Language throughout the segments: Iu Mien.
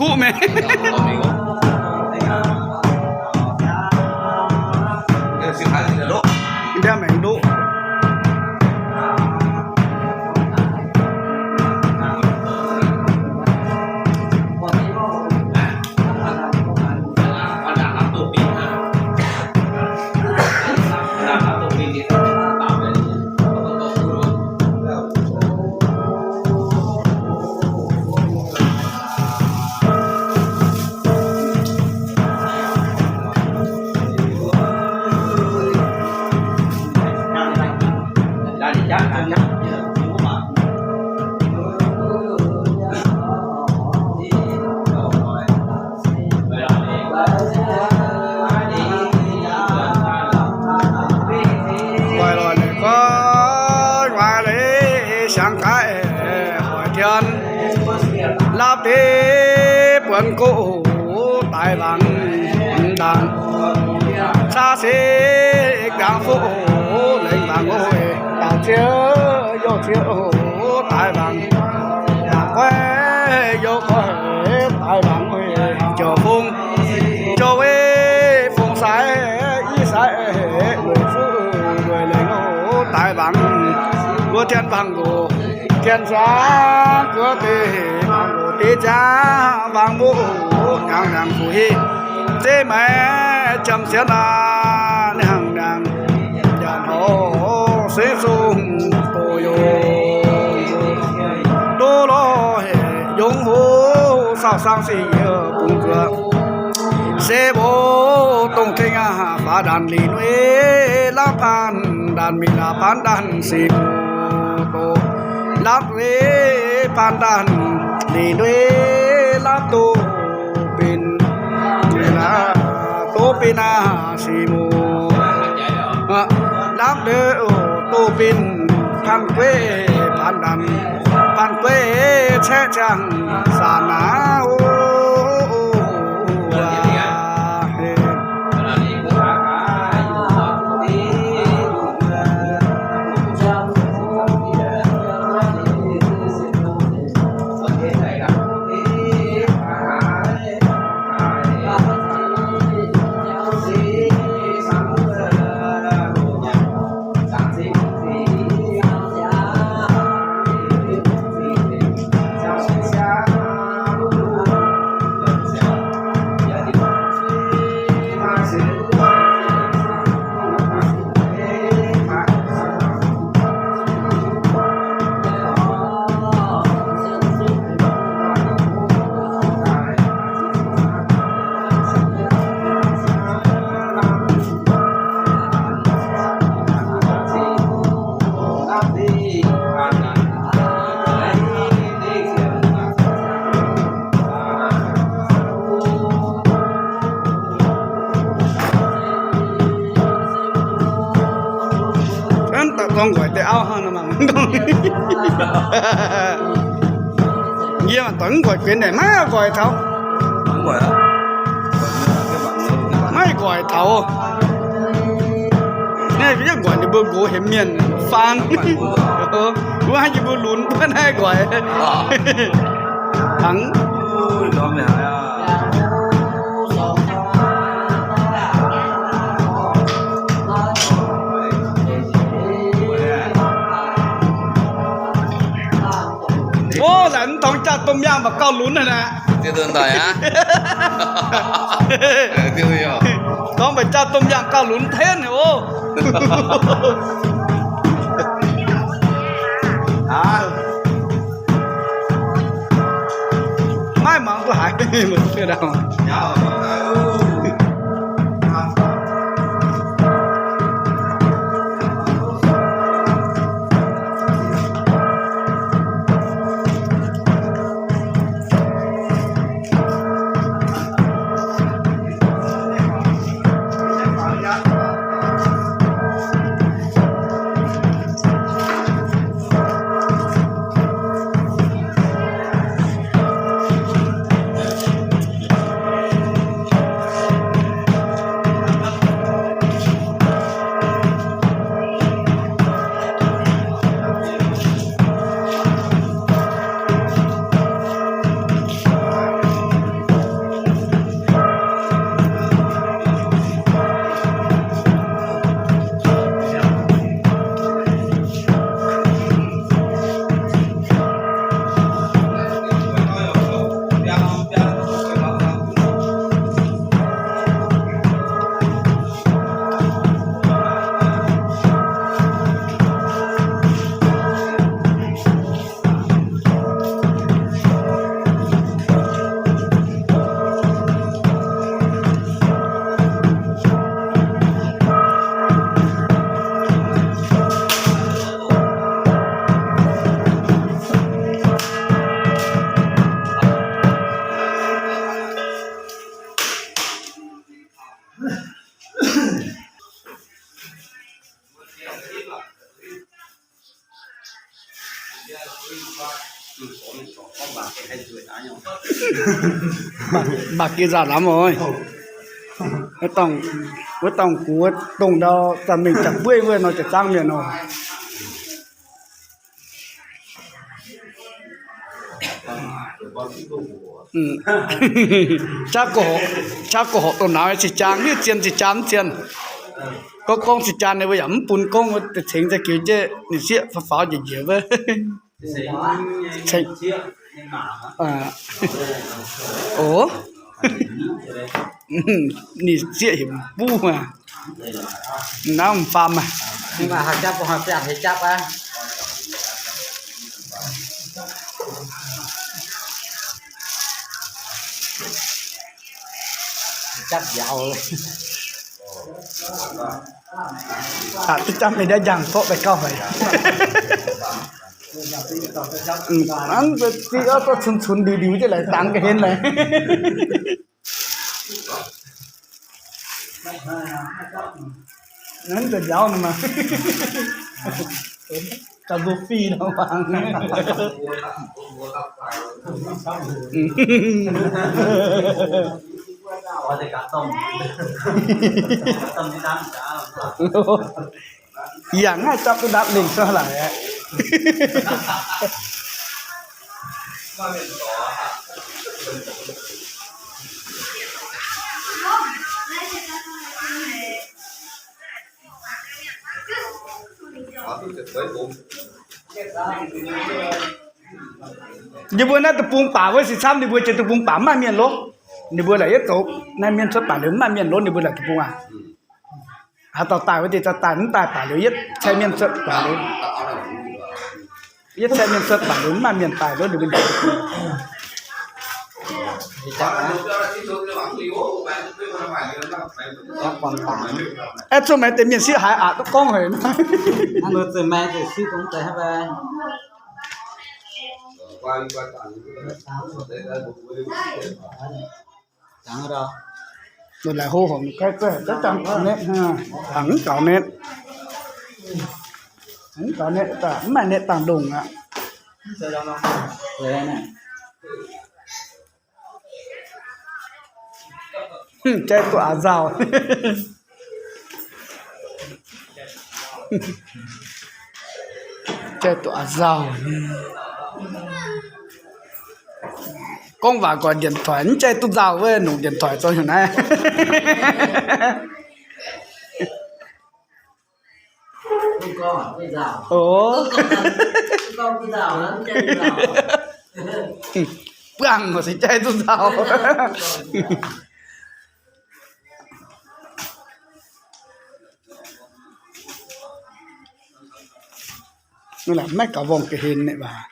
Kuv mengh. Ndiangx maengx ndoqv. Guai loic naaic guai, guai leiz siangx gaaix hoic tien, laapv deix buonc gox daaih wangc ndaangc, caa se gangx fuqv lengc wangc oc, daaih ziex youh ziex oc, daaih wangc, guai youh guai daaih wangc oc, jouv fong jouv weiv fong sai, i sai lueic fuqv lueic lengc oc, daaih wangc guoqv tien wangc nqox. Tien zaangv guoqv deix, deix zaangv wangc muqv, hnyangx hnyangx kuh hieh, zeiv maaiz jam sienx aac, hnyangx hnyangx nyanc horc sengv zungh doz yungz, doz lorh hec yungz hoc, saauv saangv se yie bungx zuoqc. Se mbuo dongh tengx aac, faaux ndaanh lic nuiv, laapv paan ndaanh mingh, laapv paan ndaanh sic mbuo doz, laapv weic paan ndaanh lic nuiv, laapv doz benx, doz benx aac sic mbuo, laapv doz benx paan gueiv paan ndaanh, paan gueiv caeqv ziangh saanc aac. Hnangv daaih gorngv nqoic deix auv hnangv nor mangc. Yie mangc doic mv nqoic guenx naaic maiv nqoic taux. Maiv nqoic taux. Naaiv yie nqoic ninh mbuo nqox hemx mienh faan. Wuov yie mbuo lunx mbuo naaiv nqoic. Tangx. Ov, laaic mv tongx jaav domh yaangh mv baac gauh lunx haic aqv. Tongx mv baac jaav domh yaangh gauh lunx henv haic ov. Maiv mangc duqv haiz. Mv baac geh nzauh lamz oc. Wuov dauh, wuov dauh gux dongh ndau zanc mingh jangx bueiv wuov nor, jaax zaangv mienh oc. Qaqv go horqc, qaqv go horqc dongh nauz ziqc jaang, hiuv zien ziqc jaang mv zien. Gorngv gorngv ziqc jaang ninh mbuo yaac mv bun gorngv, deix cengx za'gengh jienv ninh sieqv faaux faaux njiec njiec wuov. Cengx. Oc. Ninh sieqv heuc buv maah. Naaiv m'faam maah. Aqc duqv jangv mingh ndiev njang zorqv daaih gauh haic. Hnangv ziqv oc, zorqv cunx cunx ndiux ndiux jienv laaic dangx ga'hlen laaic. Hnangv nzunc njaaux nor maah. Gauh nduov fih nor maah. Yangh naaiv zapv duqv ndapv lengh cuotv laic aqv. Ninh mbuo naaiv deic-bung baac wuov se camv, ninh mbuo jiex deic-bung baac mv maaih mienh lov. Ninh mbuo laaix yietv zoux naaiv mienh cuotv baac liuz mv maaih mienh lov, ninh mbuo laaix deic-bung aqv. Haaix dauh daaih wuov deix za'daaih mv daaih baac liuz yietv caih mienh cuotv baac liuz, yietv caih mienh cuotv baac liuz mv maaih mienh daaih lov ninh mbuo. Aeqv, zungv maaih deix mienh sieqv haiz aqc duqv gorngv haic. Ninh laaic hlo horpc, mv gaux netv, mv gaux netv, mv maaih netv dangh ndongh aqv. Jai duqv aav nzauh. Jai duqv aav nzauh. Gorngv waac nqoi điện thoại mv jai duqv nzauh wuov, nongc điện thoại zoux heuc naaiv. Oc. Buangh se jai duqv nzauh. Maiv gaux worngh ga'hlen naaic waac.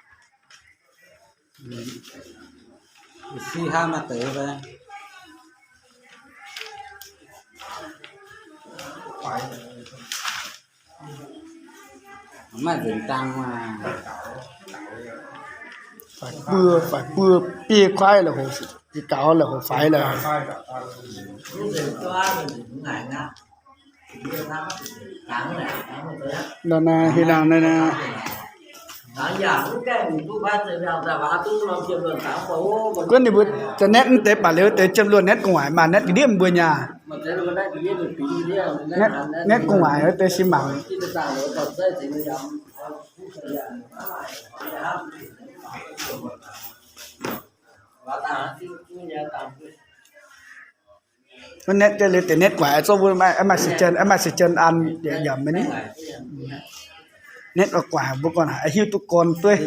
Faix buo, faix buo biei kuaaiv la'hoc, gaux la'hoc faix la'haic. Nor naaiv, heh nangh naaiv naaiv. Gunv ninh mbuo za'naetv mv deix baac liuz deix ziepc luoqc naetv gu'nguaaic maaih naetv ga'ndiev mbuo nyaah. Naetv gu'nguaaic deix se mangc. Naetv deix liuz deix naetv gu'nguaaic zorqv mbuo maaih, maaih seix jien, maaih seix jien an yaac yaac maiv ni. Naetv gu'nguaaic mbuo gorn haiz hiuv duqv gorn dueiv.